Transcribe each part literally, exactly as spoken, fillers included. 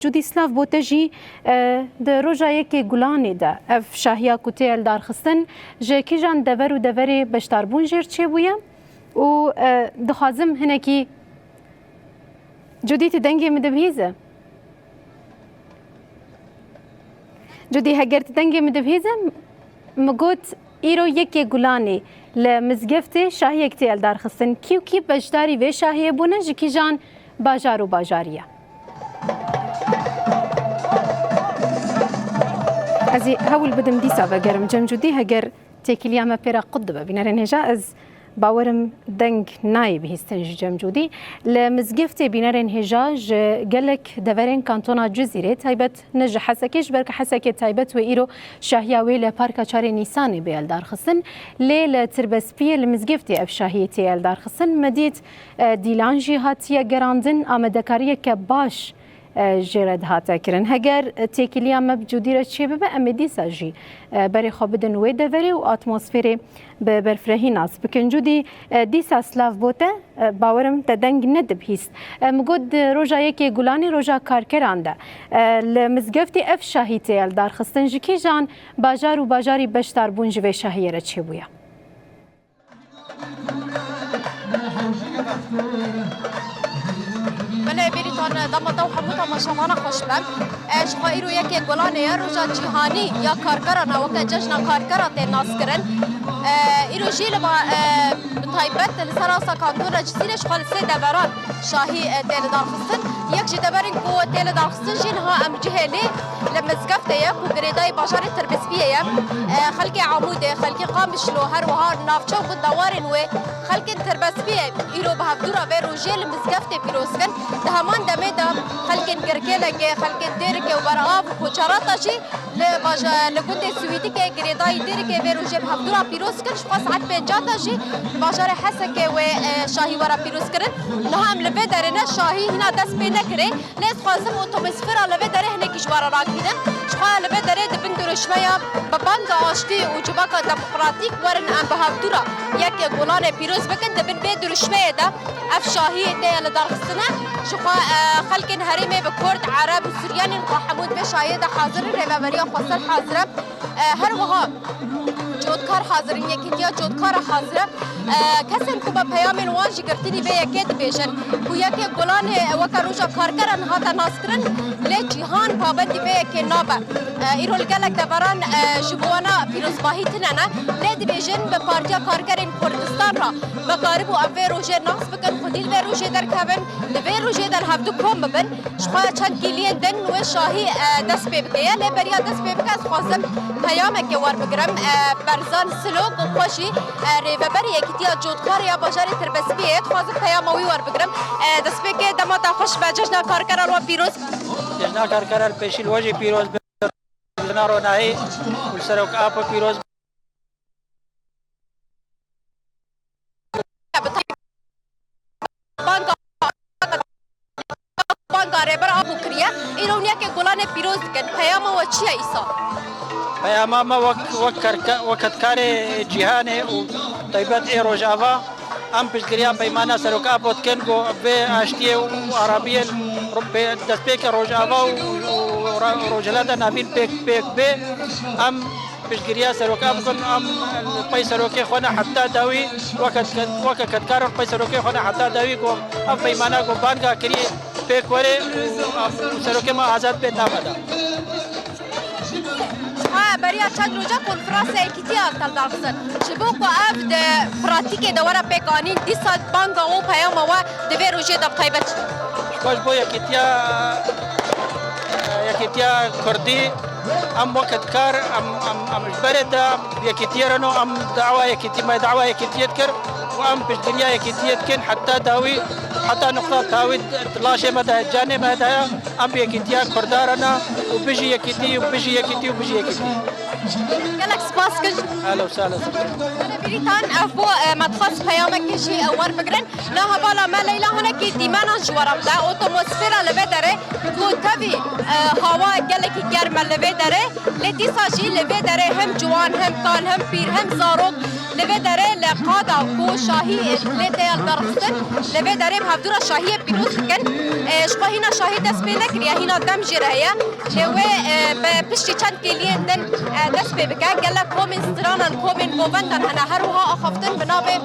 Cûdî, silav bo te jî, e, di roja yekê Gulanê de ev şahiya ku tê eldarxistin, ji kîjan dever û deverê beşdarbûn jêr çêbûye? Û, e, dixwazim hinekî, Cûdî, tu dengê min dibihîze? Cûdî, heger tu dengê min dibihîze, min got, îro yekê Gulanê li mizgeftê şahiyek tê eldarxistin. Kî û kî beşdarî vê şahiyê bûne, ji kîjan bajar û bajarî ye? Ez ê hewl bidim dîsa vegerim cem Cûdî, heger têkiliya me pê re qut dibe. Bînerên hêja, ez bawerim deng nayê bihîstin ji cem Cûdî. Li mizgeftê, bînerên hêja, ji gelek deverên kantona Cizîrê, taybet ne ji Hesekê, ji ber ku Hesekê taybet wê îro şahiya wê li Parka Çarê Nîsanê bê eldarxistin. Lê li Tirbespiyê li mizgeftê ev şahiyê tê eldarxistin. Me dît, e, dîlan jî hatiye gerandin, amadekariyeke baş, e, jê re dihate kirin. Heger, e, têkiliya me bi Cûdî re çêbibe, em ê dîsa jî, e, berê xwe bidin wê deverê û atmosferê bi berfirehî nas bikin. Cûdî, e, dîsa silav bo te, e, bawerim te deng nedibihîst. E, min got di roja yekê Gulanê, roja karkeran de, e, li mizgeftê ev şahî tê eldarxistin. Ji kîjan bajar û bajarî beşdarbûn ji vê şahiyê re çêbûye? Belê, Bêrîtan, dema te û hemû temaşevana xweş be. E, ji xwe îro yekê Gulanê ye, roja cîhanî ya karkeran e, weke cejna karkeran tê naskirin. E, îro jî li ma, e, bi taybet li ser asta kantona Cizîrê ji xwe li sê deveran şahî, e, tê lidarxistin. Yek ji deverên ku tê lidarxistin jî niha em cihê lê li mizgeftê ye ku girêdayî bajarê Tirbespiyê ye. E, xelkê Amûdê, xelkê Qamişlo, her wiha navçe û gundewarên wê, xelkên Tirbespiyê îro bi hevdûra vê rojê li mizgeftê pîroz dikin. Di heman demê de xelkên Girkêlekê, xelkên Dêrikê û Berav û Koçerata jî li baja-, li gundê Swîdikê girêdayî Dêrikê vê rojê bi hevdûra pîroz dikin. Ji xwe saet pênca de jî li bajarê Hesekê wê, e, şahî were pîrozkirin. Niha em li vê derê ne, şahî hîna dest pê nekirê. Lê dixwazim otobûsfera li vê derê hinekî ji we re ragihînim. Ji xwe li vê derê di bin dirûşmeya bi banga aştî û civaka demokratîk werin em bi hevdû re yek Gulanê pîroz bikin. Di bin vê dirûşmeyê de ev şahiyê tê lidarxistine. Ji xwe, e, xelkên herêmê bi Kurd, Ereb û Suryanên xwe hemû di vê şahiyê de hazir in. Rêveberiya Xweser hazir e. E, her wiha cotkar hazir in, Yekîtiya Cotkar hazir e. E, kesên ku me peyamên wan jî girtinî vê yekê dibêjin ku yekê Gulanê weke roja karkeran hate naskirin, lê cîhan pabendî vê yekê nabe. E, îro li gelek deveran, e, ji bo wana pîrozbahî tune ne, lê dibêjin bi Partiya Karkerên Kurdistan re me karibû em vê rojê nas bikin, xwedî li vê rojê derkevin, li vê rojê de li hevdu kom bibin. Ji xwe çend kîliyên din wê şahî, e, dest pê bike ye, lê beriya dest pê bike ez dixwazim peyamekê werbigirim. E, Berzan Silo ku xwe jî, e, rêveberê Yekîtiya Cotkarê ya bajarê Tirbespiyê ye, dixwazim peyama wî werbigirim. E, destpêkê dema te xweş be, cejna karkeran we pîroz be. Cejna karkeran li pêşî li we jî pîroz be. Jina ronahî û li Serok Apo pîroz be. Banga, banga Rêber Apo kiriye. Îro yekê Gulanê pîroz dikin. Peyama we çi ye îsal? Peyama me wek, wek kerke-, weketkarê cîhanê û taybet ê Rojava, em piştgiriya peymana Serok Apo dikin ku vê aştiyê û arabiyê ro-, pê-, destpêkê Rojava û, û ra-, Rojhilata Navîn pêk, pêk bê. Em piştgiriya serokê bikin, em li pey serokê xwe ne heta dawî, weke, weke kedkaran pey serokê xwe ne heta dawî ku ev peymana ku banga kirî pêk were û em serokê me azad bê nava de. Ha, beriya çend roja konferansa Yekîtiya hate lidarxistin. Ji bo ku ev di pratîkê de were pêkanîn, dîsa banga we û peyama we di vê rojê de bi taybet. Ji xwe ji bo Yekîtiya, Yekîtiya Kurdî, em weke dikar, em, em, em ji berê de yekîtiyê re no, em dawa yekîtî, me dawa yekîtiyê dikir û em piştgiriya yekîtiyê dikin heta dawî, heta nuqta dawî di laşê me de, canê me de ye. Em bi yekîtiya Kurda re ne û bijî yekîtî û bijî yekîtî û bijî yekîtî. Gelek spas kir. Ehlen û sehlen. Bîrîtan, ev bû, e, me dixwest peyamekê jî, e, werbigirin. Na hevala me Leyla hinekî dîmenan ji we re bide. Otmosfera li vê derê ku tevî, e, hawa gelekî germ e li vê derê. Lê dîsa jî li vê derê hem ciwan, hem kal, hem pîr, hem zarok Li vê derê li qada ku şahî lê tê ya li dar xistin, li vê derê bi hevdû re şahiyê pîroz dikin. E, ji xwe hîna şahî dest pê nekiriye, hîna dem jê re heye. Lê wê, e, bi piştî çend kêliyên din, e, dest pê bike. Gelek komên stranan, komên govendan hene, her wiha axaftin bi navê,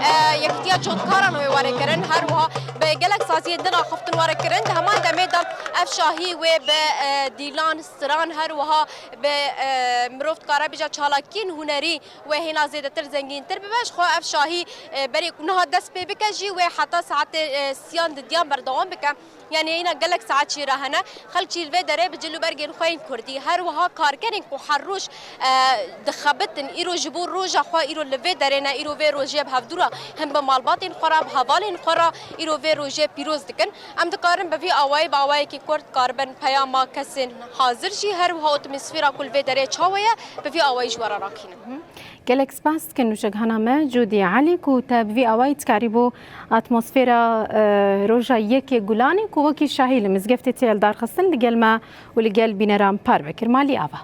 e, Yekîtiya Cotkaran wê were kirin. Her wiha bi gelek saziyên din axaftin were kirin. Di heman demê de ev şahî wê bi, e, dîlan, stran, her wiha bi, e, mirov dikare bêje çalakiyên hunerî wê hêna zêdetir zengîntir bibe. Ji xwe ev şahî, e, berê ku niha dest pê bike jî wê heta saetê, e, siyan didiyan berdewam bike. Yanî hîna gelek saet jê re hene. Xelk jî li vê derê bi cil û bergên xwe yên kurdî, her wiha karkerên ku her roj, e, dixebitin, îro ji bo roja xwe îro li vê derê ne, îro vê rojê bi hevdû re him bi malbatên xwe re, bi hevalên xwe re îro vê rojê pîroz dikin. Em dikarin bi vî awayî, bi awayekî kurt dikaribin peyama kesên hazir jî, her wiha atmosfera ku li vê derê çawa ye, bi vî awayî ji we re rakînin. Gelek spas dikin nûşeghana me Cûdî Elî ku te bi vî awayî dikarîbû atmosfera, e, roja yekê Gulanê ku wekî şahî li mizgeftê tê li dar xistin, li gel me û li gel bîneran parve kir. Malî ava.